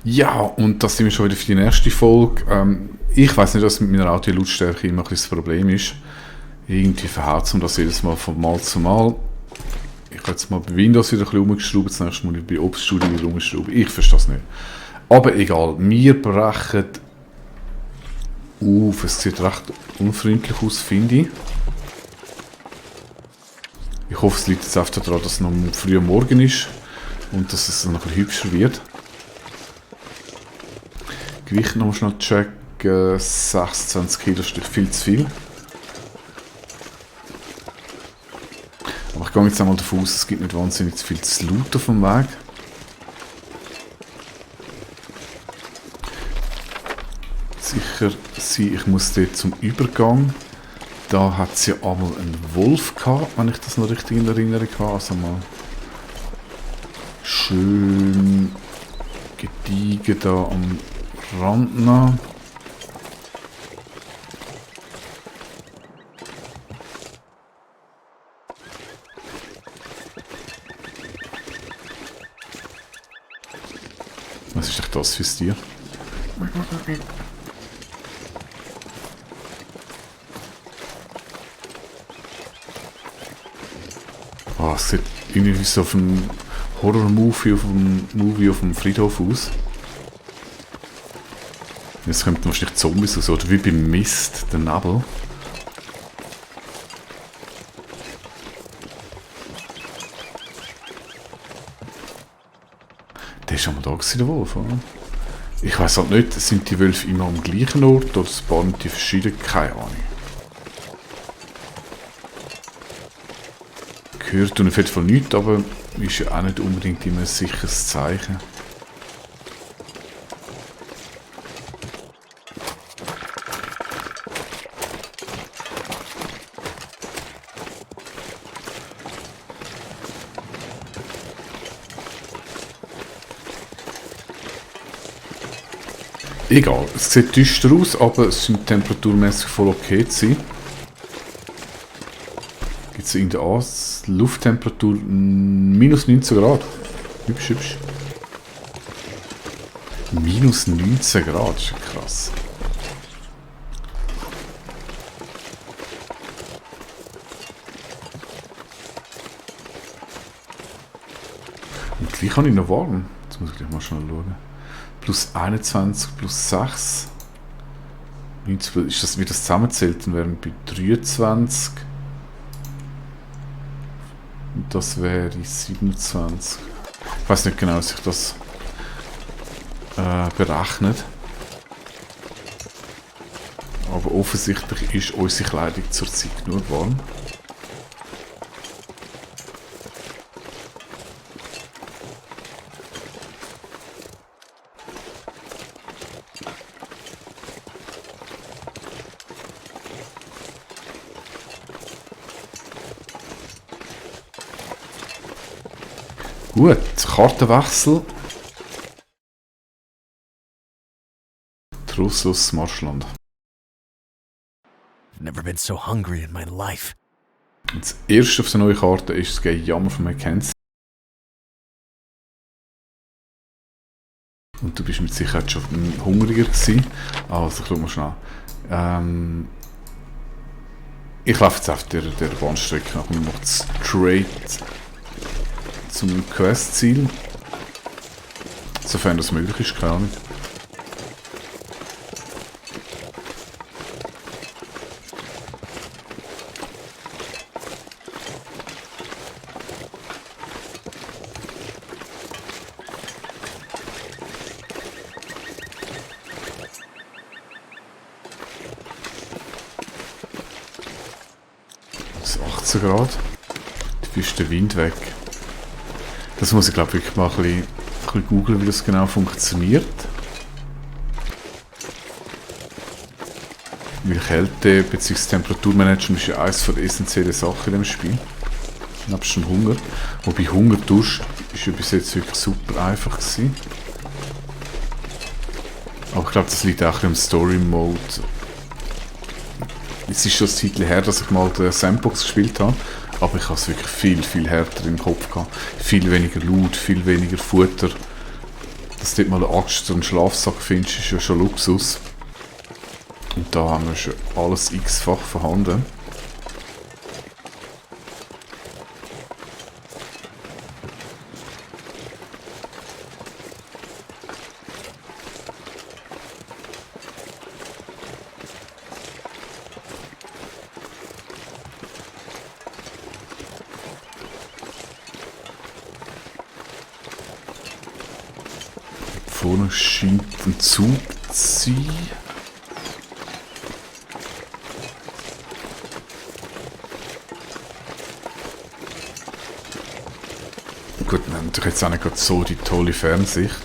Ja, und das sind wir schon wieder für die nächste Folge. Ich weiß nicht, dass mit meiner Audio-Lautstärke immer ein bisschen das Problem ist. Irgendwie verhaut es mir das jedes Mal von Mal zu Mal. Ich habe jetzt mal bei Windows wieder ein bisschen rumgeschraubt, das nächste Mal bei Obst Studio wieder rumgeschraubt. Ich verstehe das nicht. Aber egal, wir brechen auf. Es sieht recht unfreundlich aus, finde ich. Ich hoffe, es liegt jetzt einfach daran, dass es noch früh am Morgen ist und dass es noch ein bisschen hübscher wird. Gewicht noch schnell checken. 26 Kilo ist viel zu viel. Aber ich gehe jetzt einmal davon aus, es gibt nicht wahnsinnig viel zu laut auf dem Weg. Sicher sein, ich muss dort zum Übergang. Da hat es ja einmal einen Wolf gehabt, wenn ich das noch richtig in Erinnerung habe. Also mal schön gediegen da am Rand noch. Was ist echt das fürs Tier? Oh, es sieht irgendwie wie so auf einem Horror-Movie auf dem Friedhof aus. Jetzt kommt wahrscheinlich Zombies raus, oder wie beim Mist, der Nebel. Der ist schon mal da gewesen, der Wolf, oder? Ich weiß halt nicht, sind die Wölfe immer am gleichen Ort oder spawnen die verschieden? Keine Ahnung. Gehört auf jeden Fall nichts, aber ist ja auch nicht unbedingt immer ein sicheres Zeichen. Egal, es sieht düster aus, aber es scheint temperaturmäßig voll okay zu sein. Gibt es in der Lufttemperatur minus 19 Grad. Hübsch, hübsch. Minus 19 Grad, das ist ja krass. Und gleich habe ich noch warm. Jetzt muss ich gleich mal schnell schauen. Plus 21, plus 6. 19, ist das, wie das zusammenzählt? Dann wären wir bei 23. Und das wäre 27. Ich weiß nicht genau, wie sich das berechnet. Aber offensichtlich ist unsere Kleidung zurzeit nur warm. Gut, Kartenwechsel. Trostlos Marschland. Never been so hungry in my life. Und das erste auf der neuen Karte ist das Gejammer von Mackenzie. Und du bist mit Sicherheit schon hungriger gewesen. Also, schau mal schnell. Ich laufe jetzt auf der Bahnstrecke nach und mache straight zum Questziel. Sofern das möglich ist, keine Ahnung. Es ist 18 Grad. Du bist der Wind weg. Das muss ich glaube wirklich mal ein bisschen googeln, wie das genau funktioniert. Weil Kälte bzw. Temperaturmanagement ist ja eines der essentiellen Sachen in diesem Spiel. Nebst dem Hunger. Wobei Hungerdusch ist ja bis jetzt wirklich super einfach gewesen. Aber ich glaube, das liegt auch im Story-Mode. Es ist schon ein Zeitchen her, dass ich mal den Sandbox gespielt habe. Aber ich habe es wirklich viel härter im Kopf gehabt. Viel weniger Loot, viel weniger Futter. Dass du dort mal eine Axt und einen Schlafsack findest, ist ja schon Luxus. Und da haben wir schon alles x-fach vorhanden. Vorne scheint ein Zug zu sein. Gut, wir haben natürlich jetzt auch nicht gerade so die tolle Fernsicht.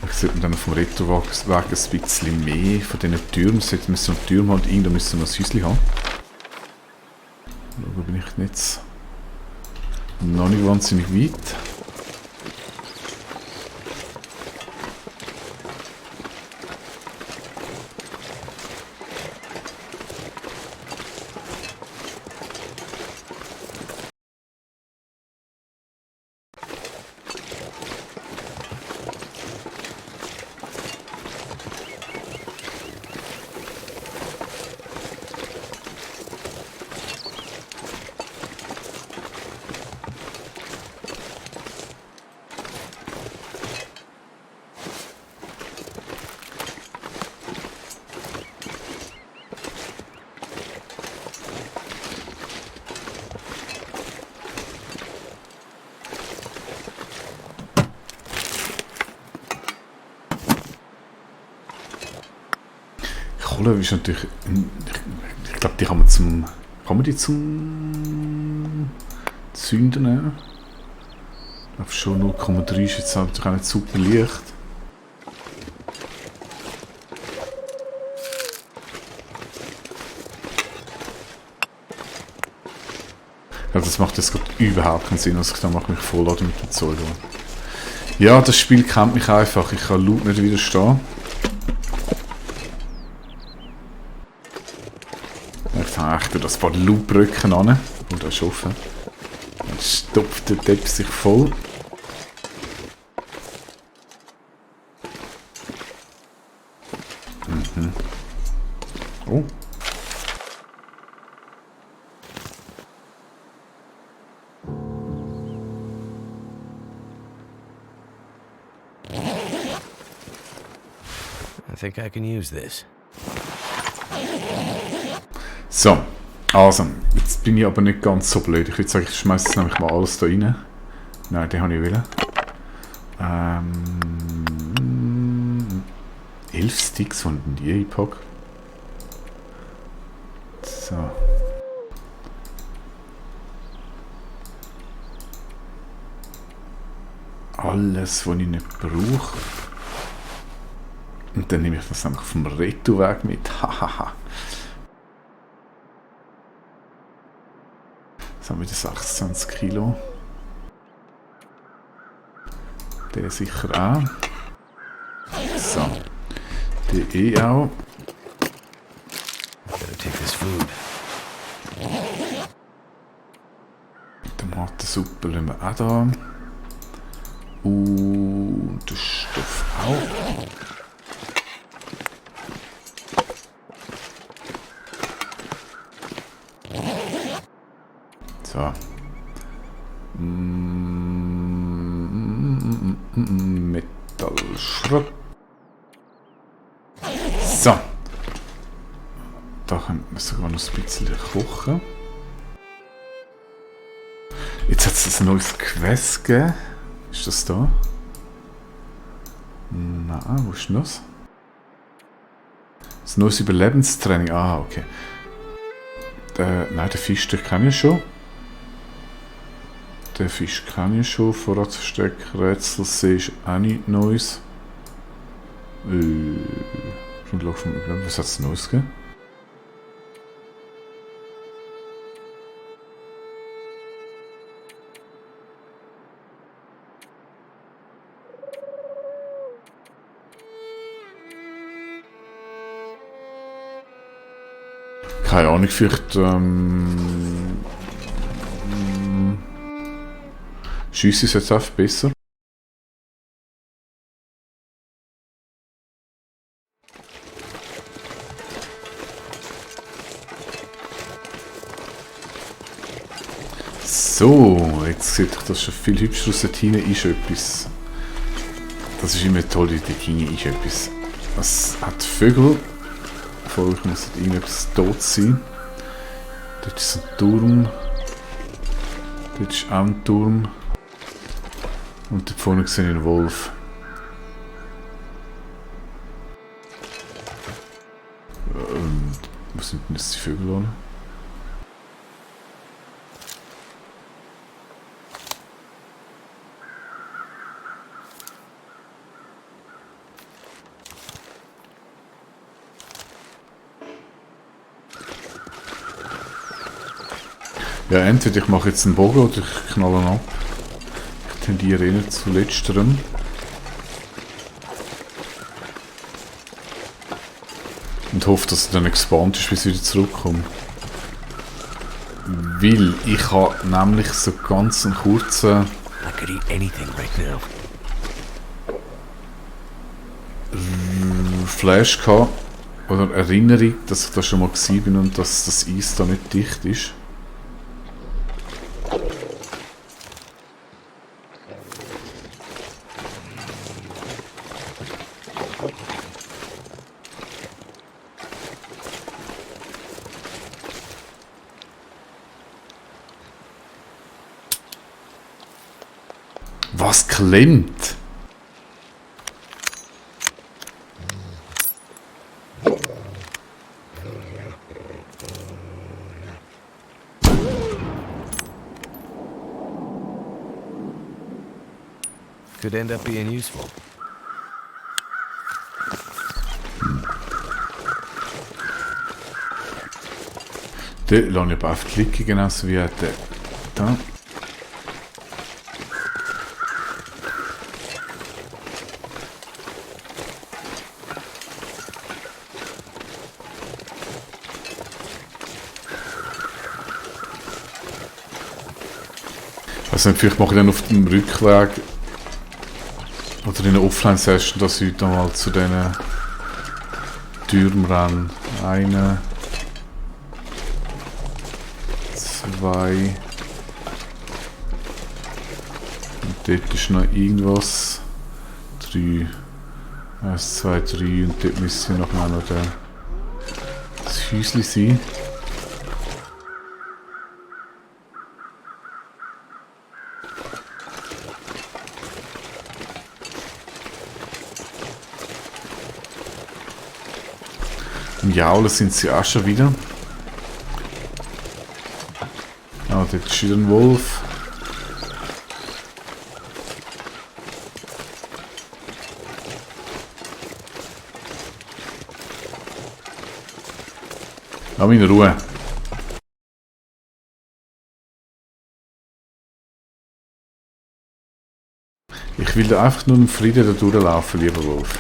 Ich sieht man dann vom Rettoweg ein bisschen mehr von diesen Türmen. Jetzt müssen wir Türme halt rein, da müssen wir ein Häuschen haben. Da bin ich jetzt noch nicht wahnsinnig weit. Kohle ist natürlich. Ich glaube, die kann man zum. Kann man die zum Zünden nehmen? Ich glaube schon 0,3 ist jetzt natürlich auch nicht super leicht. Ja, das macht jetzt gerade überhaupt keinen Sinn, was ich dann mache, mich vollladen mit dem Zeug. Ja, das Spiel kennt mich einfach. Ich kann laut nicht widerstehen. Ich habe echt das paar Loopbrücken an. Und das ist offen. Dann stopft der Depp sich voll. Mhm. Oh. I think I can use this. So, also, jetzt bin ich aber nicht ganz so blöd. Ich würde sagen, ich schmeiße jetzt nämlich mal alles da rein. Nein, den habe ich wollen. 11 Sticks von die Epoch. So. Alles, was ich nicht brauche. Und dann nehme ich das einfach vom Retourweg mit. Hahaha. Jetzt haben wir wieder 26 Kilo. Der sicher auch. So. Der eh auch. Gotta take this food. Tomatensuppe lassen wir auch da. Und der Stoff auch. So. Metallschrott. So. Da können wir sogar noch ein bisschen kochen. Jetzt hat es ein neues Quest gegeben. Ist das da? Nein, wo ist denn das? Das neues Überlebenstraining. Ah, okay. Nein, den Fisch, den kenne ich schon. Den Fisch kenne ich schon. Vorratsversteck, Rätsel sehe ich auch nicht Neues. Was hat es Neues gegeben? Keine Ahnung, vielleicht schiessen ist jetzt einfach besser. So, jetzt sieht das schon viel hübscher aus. Dort hinten ist etwas. Das ist immer toll, dort hinten ist etwas. Es hat Vögel. Von euch muss irgendetwas tot sein. Dort ist ein Turm. Dort ist auch ein Turm. Und dort vorne sehe ich einen Wolf. Wo sind denn jetzt die Vögel an? Ja, entweder ich mache jetzt einen Bogen oder ich knalle ihn ab. Ich tendiere eher zu letzterem. Und hoffe, dass er dann gespannt ist, bis ich wieder zurückkomme. Weil ich habe nämlich so ganz einen kurzen I could eat anything right now. Flash gehabt, oder Erinnerung, dass ich da schon mal gewesen bin und dass das Eis da nicht dicht ist. Was klemmt? Could end up being useful. Der lasse ich aber einfach liegen, genauso wie der da. Also vielleicht mache ich dann auf dem Rückweg oder in einer Offline-Session, dass ich heute mal zu diesen Türmen renne. Eine, zwei. Und dort ist noch irgendwas. 3. 1, 2, 3. Und dort müsste noch das Häuschen sein. Im Jaulen sind sie auch schon wieder. Ah, dort ist wieder ein Wolf. Lass mich in Ruhe. Ich will da einfach nur im Frieden da durchlaufen, lieber Wolf.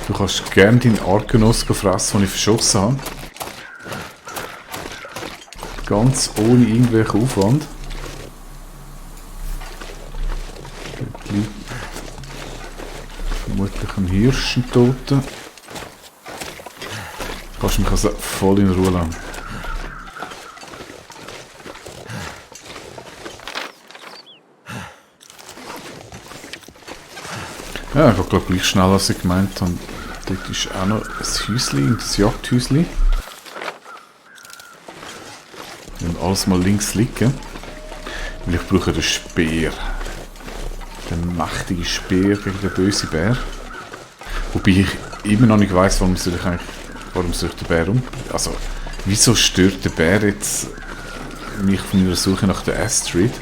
Du kannst gerne deinen Argenoss fressen, den ich verschossen habe. Ganz ohne irgendwelchen Aufwand. Dort liegt vermutlich ein Hirsch, ein Toter. Du kannst mich also voll in Ruhe lassen. Ja, ich glaube gleich schnell, als ich gemeint habe. Dort ist auch noch ein Häuschen, das Jagdhäuschen. Und alles mal links liegen. Weil ich brauche den Speer. Den mächtigen Speer gegen den bösen Bär. Wobei ich immer noch nicht weiss, warum soll ich den Bär Also, wieso stört der Bär jetzt mich von meiner Suche nach der Astrid?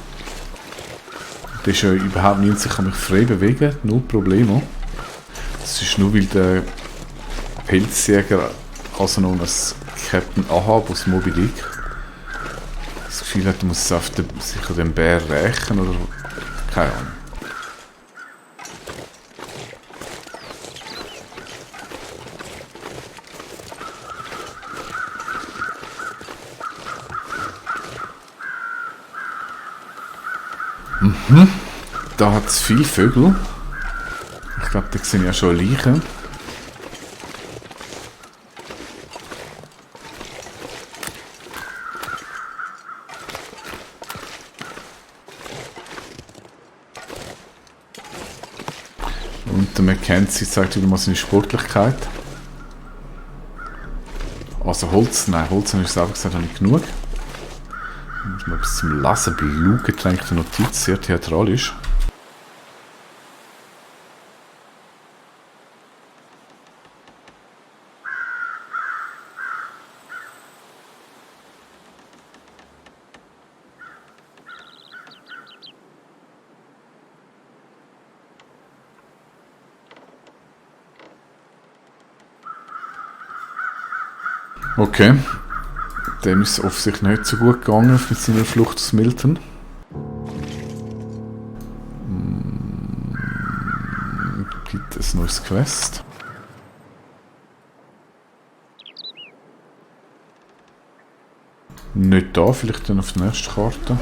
Der ist ja überhaupt nicht, ich kann mich frei bewegen, null Probleme. Das ist nur, weil der Pelzjäger, also noch als Captain Ahab aus Moby Dick, das Gefühl hat, er muss sich an den Bär rächen oder keine Ahnung. Da hat es viele Vögel. Ich glaube, da sehe ich ja schon Leichen. Und der Mackenzie zeigt wieder mal seine Sportlichkeit. Also Holz, nein, Holz habe ich selber gesagt, habe ich genug. Ich muss mal etwas zum Lesen, Blue getränkte Notiz, sehr theatralisch. Okay. Dem ist es offensichtlich nicht so gut gegangen mit seiner Flucht aus Milton. Gibt es ein neues Quest? Nicht da, vielleicht dann auf der nächsten Karte.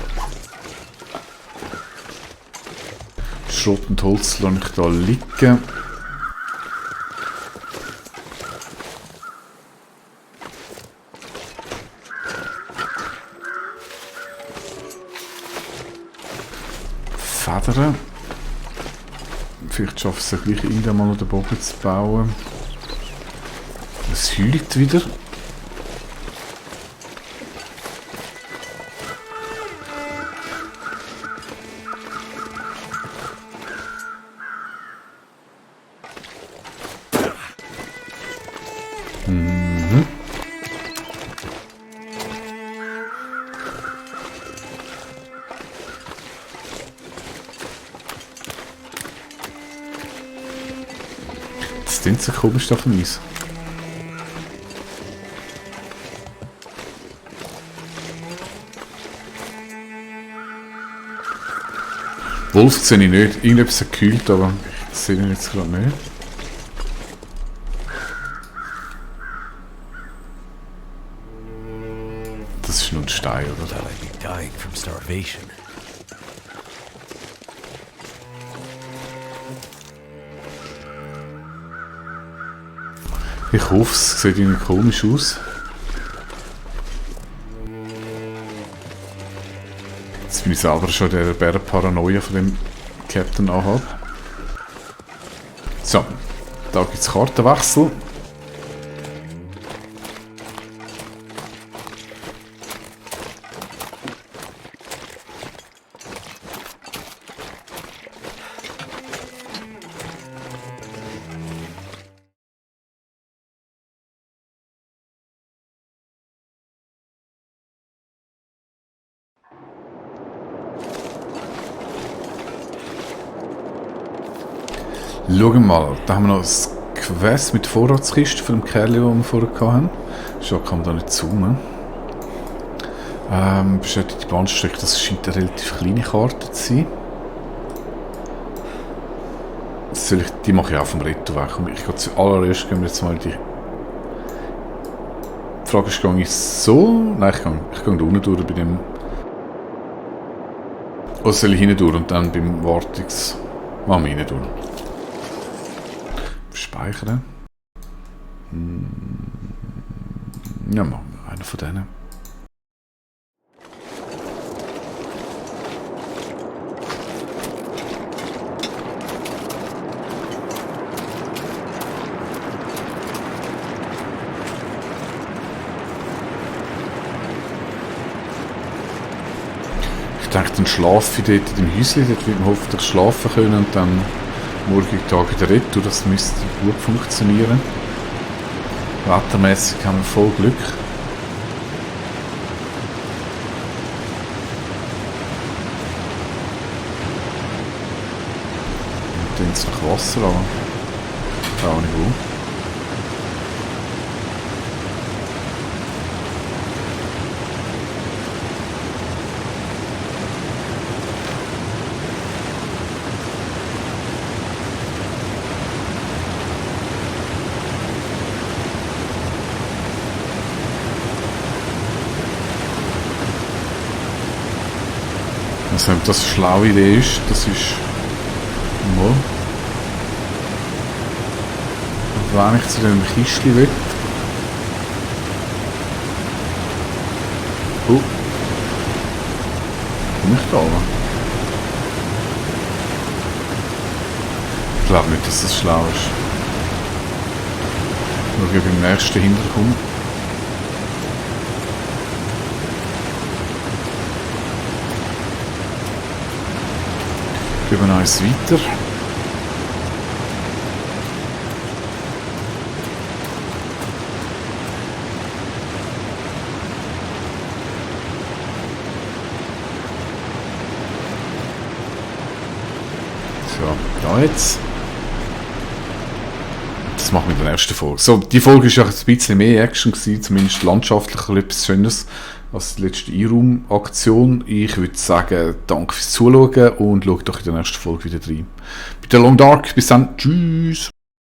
Schrott und Holz lasse ich da liegen. Federn. Vielleicht schaffe ich es ja gleich irgendwann mal den Bogen zu bauen. Es heult wieder. Das klingt so komisch da von uns. Wolf sehe ich nicht. Irgendetwas hat gekühlt, aber ich sehe ihn jetzt gerade nicht. Das ist nur ein Stein, oder? Thought I'd be dying from starvation. Ich hoffe, es sieht irgendwie komisch aus. Jetzt bin ich selber schon der Bärenparanoia von dem Captain anhab. So, da gibt es Kartenwechsel. Schauen wir mal, da haben wir noch das Quest mit Vorratskiste von dem Kerl, den wir vorher hatten. Schon kann man da nicht zoomen. Bestätigt die Bahnstrecke, das scheint eine relativ kleine Karte zu sein. Die mache ich auch vom Retour weg. Ich gehe zuallererst gehen wir jetzt mal die Frage ist, gehe ich so? Nein, ich gehe da unten durch bei dem. Oder soll ich hinten durch und dann beim Wartungs. Machen wir hinten durch. Speichern. Ja, machen wir einen von denen. Ich denke, dann schlafe ich dort in dem Häuschen, dort wird man hoffentlich schlafen können und dann morgen Tag wieder retour, das müsste gut funktionieren. Wettermäßig haben wir voll Glück. Und dann ist noch Wasser an. Auch nicht wo. Also, ob das eine schlaue Idee ist, das ist Mal. Und wenn ich zu dem Kistchen will. Oh. Komm ich da oben? Ich glaube nicht, dass das schlau ist. Schau, ob ich beim nächsten hinterkomme. Gehen wir noch eins weiter. So, da jetzt. Das machen wir in der nächsten Folge. So, die Folge war ja ein bisschen mehr Action gewesen, zumindest landschaftlich etwas Schönes als die letzte Einraumaktion. Ich würde sagen, danke fürs Zuschauen und schaut doch in der nächsten Folge wieder rein. Bei der Long Dark, bis dann, tschüss!